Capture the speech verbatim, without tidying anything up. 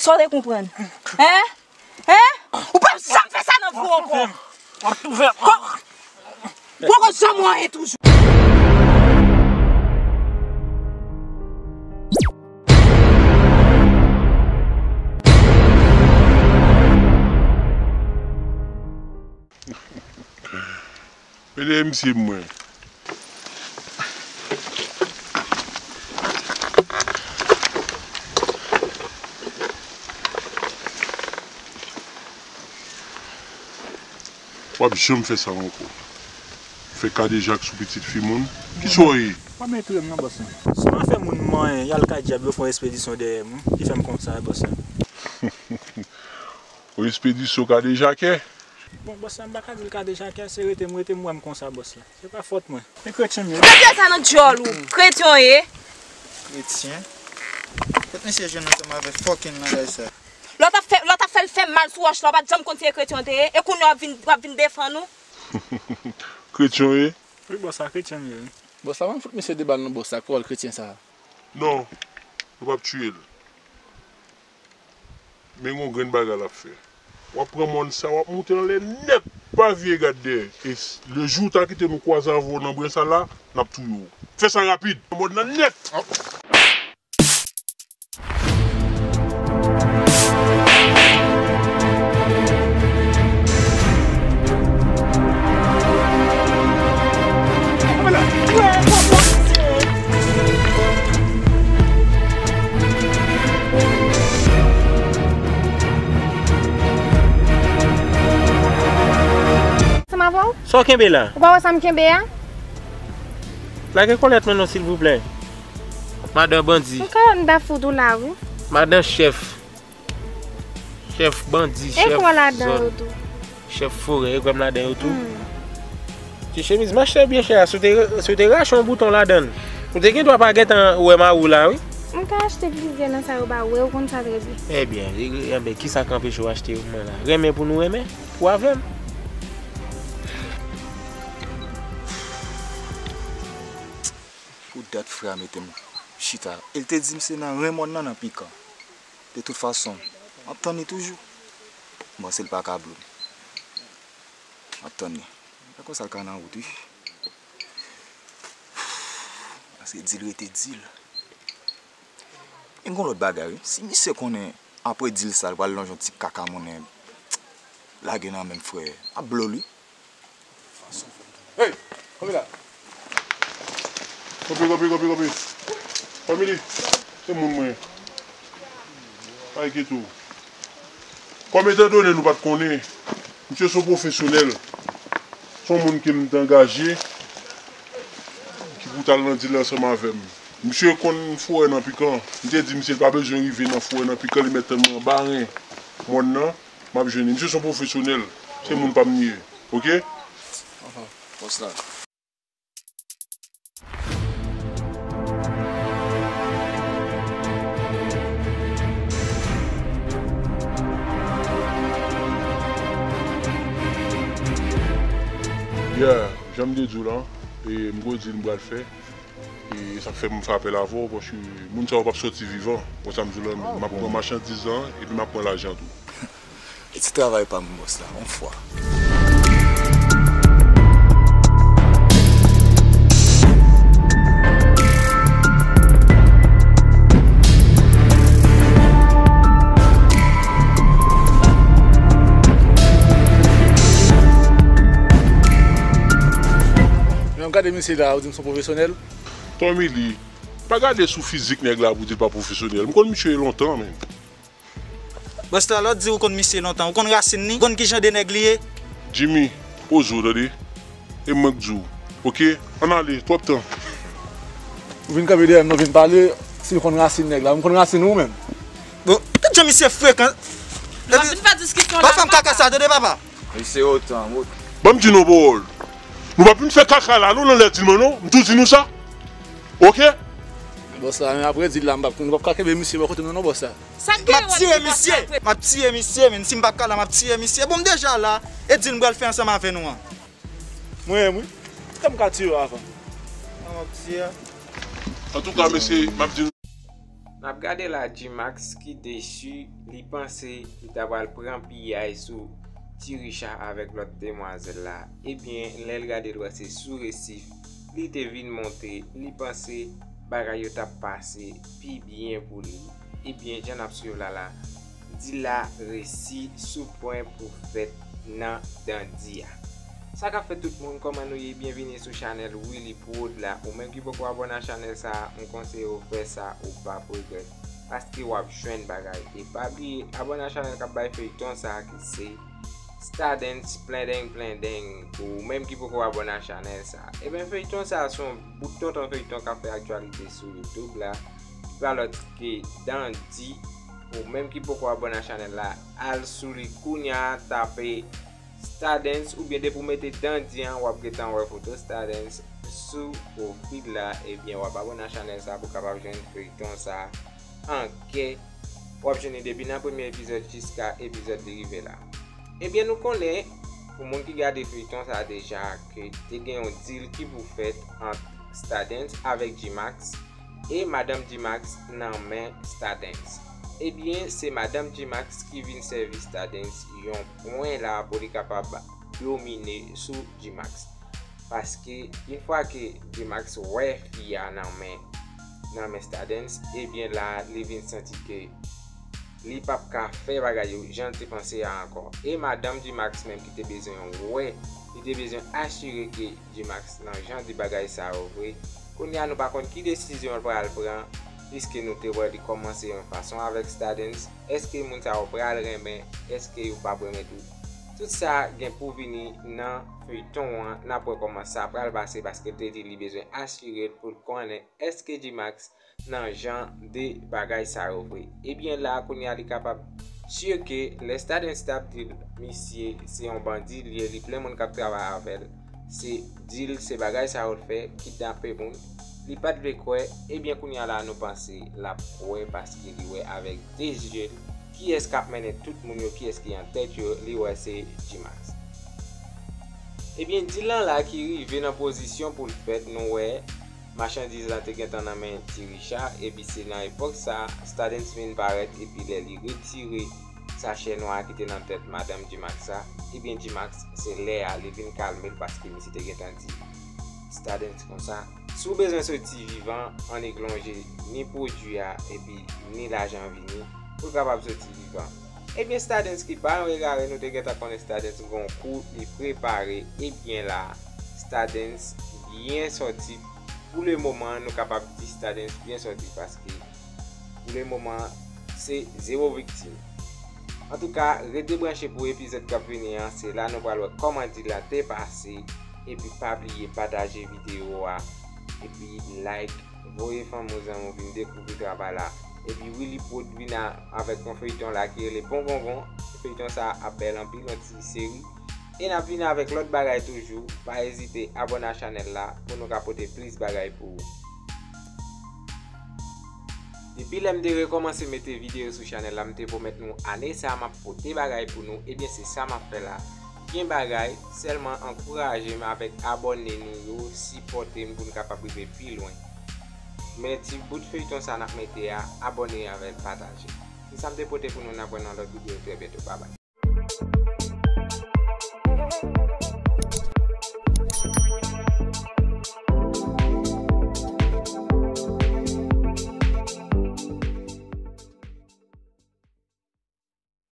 Sa w te konprann? Hein? Hein? Ou p ap janm fè sa nan vi w ankò. W ap toufe. Poko janm wè anyen toujou. Mete misye mwen. W ap janm fè sa ankò. Fè kadejak sou pitit fi moun. Kisa w ye? Pa metre m non, bòs la. Si m ap fè moun manyen, y al kay dyab, yo fè yon espedisyon dèyè m, wi. Ki fè m konsa, bòs la. Yon espedisyon kadejakè? Bon, bòs la, m pa ka di l kadejakè, se rete m, rete m wè m konsa, bòs la. Se pa fòt mwen. E kretyen m ye. Mete sa nan djòl ou, kretyen w ye. Kretyen? Kot misye jwenn ansanm avè fucking langay sa? Lè w t ap fè, lè w t ap fè l fè mal sou wòch la, w pa t janm konn si e kretyen w te ye, e kounye a w ap vin, w ap vin defann ou? Kretyen w ye? Wi, bòs la, kretyen m ye, wi. Bòs la, pa fout misye de bal non, bòs la, ak pawòl kretyen sa a. Non, nou p ap tiye l. Men gon grenn bagay l ap fè. W ap pran mòn sa, w ap moute anlè nèt, pa vire gad dèyè. E s-, le jou w ta kite nou kwaze avè w nan bren sa la, n ap touye w. Fè sa rapid, pran mòn nan nèt! Sa w kenbe la? Ou pa wè sa m kenbe a? Lage kòlèt mwen non, silvouplè. Madan bandi. Yon kòlèt m ta fout ou la, wi. Madan chèf. Chèf bandi, chèf zòn. E kwè ladan yo tou. Chèf forè, e kwè m ladan yo tou. Hmm. Ti chemiz mach chè byen chè a, si w te, si w te rache yon bouton ladan l, ou te gen dwa pa gentan wè mari w la, wi. M ka achte plizyè nan sa yo ba ou, e ou konn sa trè byen. Ebyen, e, e, ebyen, kisa k anpeche w achte yo pou mwen la? Renmen pou nou renmen, ou avè m. Pou dat frè a mete m chita. E l te di m se nan ren mòn nan, nan Pikan. De tout fason, m ap tann li toujou. M panse l pa ka blo m. M ap tann li. E konsa l ka nan wout, wi. Paske di l rete di l. E gon lòt bagay, wi. Si misye konnen apre di l sa, l pral lonje yon ti kaka monnen lage nan men m, frè, m ap blo l, wi. Hey, kanpe la. Kanpe, kanpe, kanpe, kanpe. Family, se moun mwen. Pa enkyete w. Kòm etandone nou pa t konnen, misye se yon pwofesyonèl. Se yon moun ke m te angaje, ki pou t al nan dil ansanm avè m. Misye konn forè nan Pikan. M te di misye l pa bezwen rive nan forè nan Pikan, li mèt tann mwen anba ren mòn nan. M ap jwenn li. Misye se yon pwofesyonèl. Se moun pa m li ye. Oke? Aha. Bòs la. Yeah, jan m te di w la, e m go di l m pral fè. E sa k fè m fè apèl avè w, paske moun sa yo p ap sòti vivan. Bon, sa m di w la, m ap pran machandiz lan, epi m ap pran lajan tou. E ti travay pa m, bòs la, yon fwa. Men gade misye la, ou di m se yon pwofesyonèl. Tommy Lee, pa gade sou fizik nèg la pou di l pa pwofesyonèl. M konn misye lontan, men. Bòs la, lè w di ou konn misye lontan, ou konn rasin li? Ou konn ki jan de nèg li ye? Jimmy, poze w, tande. E mwen k di w. Oke? Ann ale, twòp tan. Ou vin kanpe dèyè m, non, vin pale, si l konn rasin nèg la. M konn rasin ou menm. Bon, gad jan misye frekan. N ap vin fè diskisyon la, papa. Pa fè m kaka sa, tande, papa. Misye otan, wout. Ban m di nou pawòl. Nou p ap vin fè kaka la, non, nan lè di mwen, non. M tou di nou sa. Oke? Bòs la, men apre di l la, m p ap, nou p ap ka kenbe misye bò kote nou, non, bòs la. Sa k genyen wè misye? M ap tiye misye, men si m p ap ka la, m ap tiye misye. Bon, m deja la, e di l m pral fè ansanm avè nou an. Mwen menm, wi. Kòman m ka tiye w avan? An, m ap tiye a. Antouka, mesye, m ap di nou. N ap gade la, G-Max ki desi, li panse li ta pral pran piyay sou Ti Richa avèk lòt demwazèl la. Ebyen, lè l gade, l wè se sou resif li te vin monte, li panse bagay yo t ap pase pi byen pou li. Ebyen, jan n ap swiv la la, dil la resi sou pwen pou fèt nan Dandi a. Sa k ap fèt tout moun, kòman nou ye? Byenvini sou chanèl Willy Prod la. Ou menm ki poko abòne a chanèl sa a, m konseye w fè sa, ou p ap regrèt, paske w ap jwenn bagay. E pa bliye abòne a chanèl k ap bay feyton sa a ki se Stardens Plendeng Plendeng. Pou ou menm ki poko abòne a chanèl sa a, ebyen, feyton sa a se yon bout tonton feyton k ap fè aktyalite sou YouTube la. Li pa lòt ke Dandi. Ou menm ki poko abòne a chanèl la, al sou li kounya, tape Stardens, oubyen depi w mete Dandi an, w ap gentan wè foto Stardens sou ou feed la. Ebyen, w ap abòne a chanèl sa pou w kapab jwenn feyton sa an kè. W ap jwenn li depi nan premye epizòd jiska epizòd li rive la. Ebyen, nou konnen, pou moun ki gade feyton sa deja, ke te gen yon dil ki pou fèt ant Stardens avèk G-Max, e madanm G-Max nan men Stardens. Ebyen, se madanm G-Max ki vin sèvi Stardens yon pwen la pou li kapab domine sou G-Max. Paske, yon fwa ke G-Max wè fi a nan men, nan men Stardens, ebyen la, li vin santi ke li p ap ka fè bagay yo jan l te panse a ankò. E madanm G-Max menm ki te bezwen wè, li te bezwen asire ke G-Max nan jan de bagay sa yo vre. Kounye a nou pa konn ki desizyon l pral pran, piske nou te wè li kòmanse yon fason avèk Stardens. Èske moun sa yo pral renmen? Èske yo p ap renmen tou? Tout sa gen pou vini nan feyton an, n ap wè kòman sa pral pase, paske l te di li bezwen asire l pou l konnen èske G-Max nan jan de bagay sa yo vre. Ebyen la, kounye a li kapab si ke lè Stardens t ap di l, misye se yon bandi li ye, li plen moun k ap travay avè l, se dil, se bagay sa yo l fè, kidnape moun, li pa t vle kwè. Ebyen, kounye a la, nou panse l ap kwè, paske li wè avèk de zye l kiyès k ap mennen tout moun yo, kiyès ki an tèt yo, li wè se G-Max. Ebyen, dil lan la ki rive nan pozisyon pou l fèt, nou wè machandiz lan te gentan nan men Ti Richa, epi se nan epòk sa, Stardens vin parèt, epi lè li retire sachè nwa a ki te nan tèt madanm G-Max sa, ebyen, G-Max, se lè a li vin kalme l, paske misye te gentan di Stardens konsa, si w bezwen soti vivan, annik lonje ni pwodui a, epi ni lajan vini, pou w kapab soti vivan. Ebyen, Stardens ki pa yon egare, nou te gentan konnen Stardens gon kou li prepare. Ebyen la, Stardens byen sòti. Pou le moman, nou kapab di Stardens byen sòti, paske pou le moman, se zewo viktim. Antouka, rete branche pou epizòd k ap vini an. Se la nou pral wè kòman dil la te pase. Epi pa bliye pataje videyo a. Epi like, voye fanmi w, zanmi w vin dekouvri travay la. Epi Willy Prod vin a, avèk yon feyton la ki rele Bon Gongon. Feyton sa ap bèl anpil, yon ti seri. E n ap vini avèk lòt bagay toujou. Pa ezite abòne a chanèl la pou nou ka pote plis bagay pou ou. Depi lè m te rekòmanse mete videyo sou chanèl la, m te pwomèt nou ane sa a m ap pote bagay pou nou. Ebyen, se sa m ap fè la. Gen bagay, sèlman ankouraje m avèk abòne nou yo, sipòte m pou n kapab rive pi lwen. Men ti bout feyton sa n ap mete a, abòne avè l, pataje. Se sa m te pote pou nou, n ap wè nan lòt videyo trè byento. Babay.